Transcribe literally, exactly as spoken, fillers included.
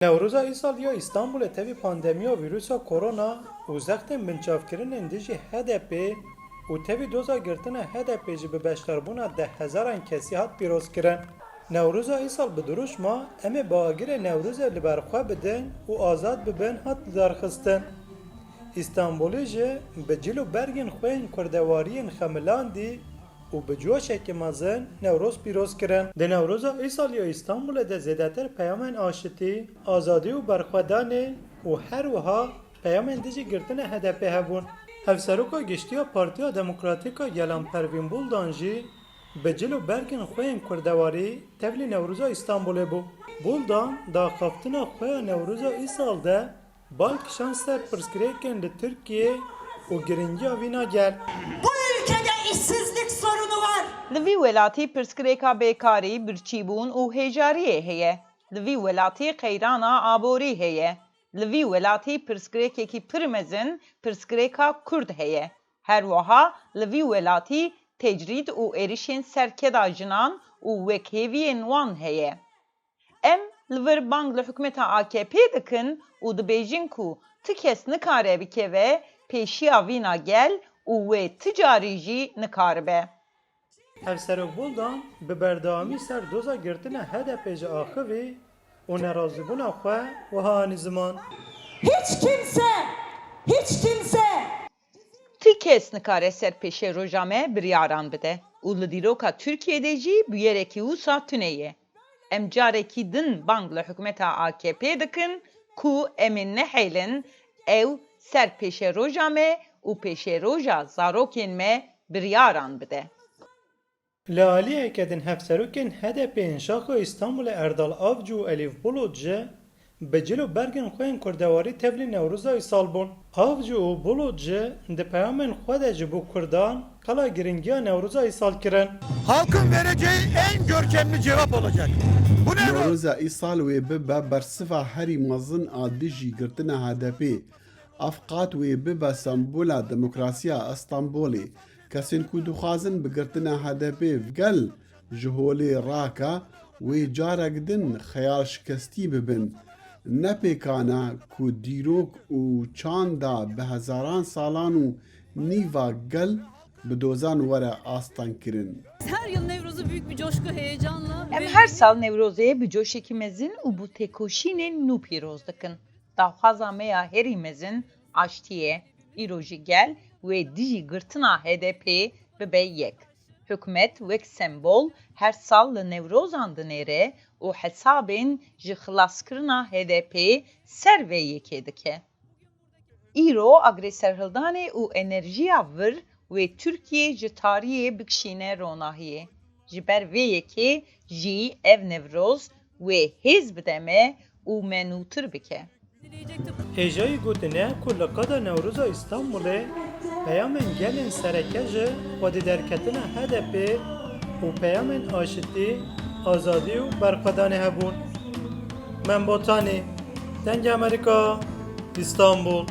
Newroza îsal ya Îstanbulê tevî pandemiya vîrusa korona û zextên binçavkirinên dijî H D P û tevî doza girtina H D P jî bi beşdarbûna deh hezaran kesî hat pîrozkirin. Newroza îsal bi dirûşma "Em ê bi agirê Newrozê li ber xwe bidin û azad bibin" hat lidarxistin. Îstanbulî jî bi cil û bergên xwe yên kurdewariyên xemilandî û bi coşekî mezin Newroz pîroz kirin. Di Newroza îsal ya Îstanbulê de zêdetir peyamên aşitî, azadî û berxwedanê û her wiha peyamên dijî girtina H D P hebûn. Hevseroka Giştî ya Partiya Demokratîk a Gelan Pervîn Buldan jî bi cil û bergên xwe yên kurdewarî tevlî Newroza Îstanbulê bû. Buldan di axaftina xwe ya Newroza îsal de bal kişand ser pirsgirêkên li Tirkiyê û giringiya vîna gel. Bu ülkede işsizlik sorunu var. Li vî welatî pirsgirêka bêkarî, birçîbûn û hêjariyê heye. Li vî welatî qeyrana aborî heye. Li vî welatî pirsgirêkekî pir mezin, pirsgirêka Kurd heye. Her wiha li vî welatî tecrîd û êrişên serkeda jinan û wekhêviyên wan heye. Em li vir bang li hikûmeta A K P dikin û dibêjin ku ti kes nikare bikeve pêşiya vîna gel û wê ti carî jî nikaribe. Hevserok Buldan bi berdewamî ser doza girtina H D P jî axivî û nerazîbûna xwe wiha anî ziman. Hiç kimse, hiç kimse Ti kes nikare ser pêşeroja me biryaran bide û li dîroka Tirkiyê de jî bûyerekî wisa tune ye. Em carekî din bang li hikûmeta A K P dikin ku em ê nehêlin ew ser pêşeroja me û pêşeroja zarokên me biryaran bide. Li aliyeke din hevserokên H D P'ê yên şaxa Îstanbulê Erdal Avcı û Elif Bulut jî bi cil û bergên xwe yên kurdewarî tevlî Newroza îsal bûn. Avcı û Bulut jî di peyamên xwe de ji bo kurdan qala giringiya Newroza îsal kirin. Halkın vereceği en görkemli cevap olacak. Bu Newroz Newroza îsal wê bibe bersiva herî mezin a dijî girtina H D P'ê. Ev qat wê bibe sembola demokrasiya Stenbolê. Kesên ku dixwazin bi girtina H D P'ê gel ji holê rake, wê carek din xeyalşikestî bibin. Ne pêkan e ku dîrok û çanda bi hezaran salan û nîva gel bi dozan were astengkirin. Her yıl Nevroz'u büyük bir coşku, heyecanla Em her sal Newrozê bi coşekî mezin û bi têkoşînên nû pîroz dikin. Daxwaza me ya herî mezin aştî ye. Îro jî gel wê dijî girtina H D P'ê bibe yek. Hikûmet wek sembol her sal li Newrozan dinêre û hesabên ji xilaskirina H D P'ê ser vê yekê dike. Îro agirê serhildanê û enerjiya vir wê Tirkiyê ji tariyê bikişîne ronahiyê. Ji ber vê yekê jî ev Newroz wê hêz bide me û me nûtir bike. Hêjayî gotin e ku li qada Newroza Îstanbulê peyamên gelên sereke ji xwedîderketina H D P'ê û peyamên aşitî, azadî û berxwedanê hebûn. Mem Botanî, Dengê Amerîka, Îstanbul.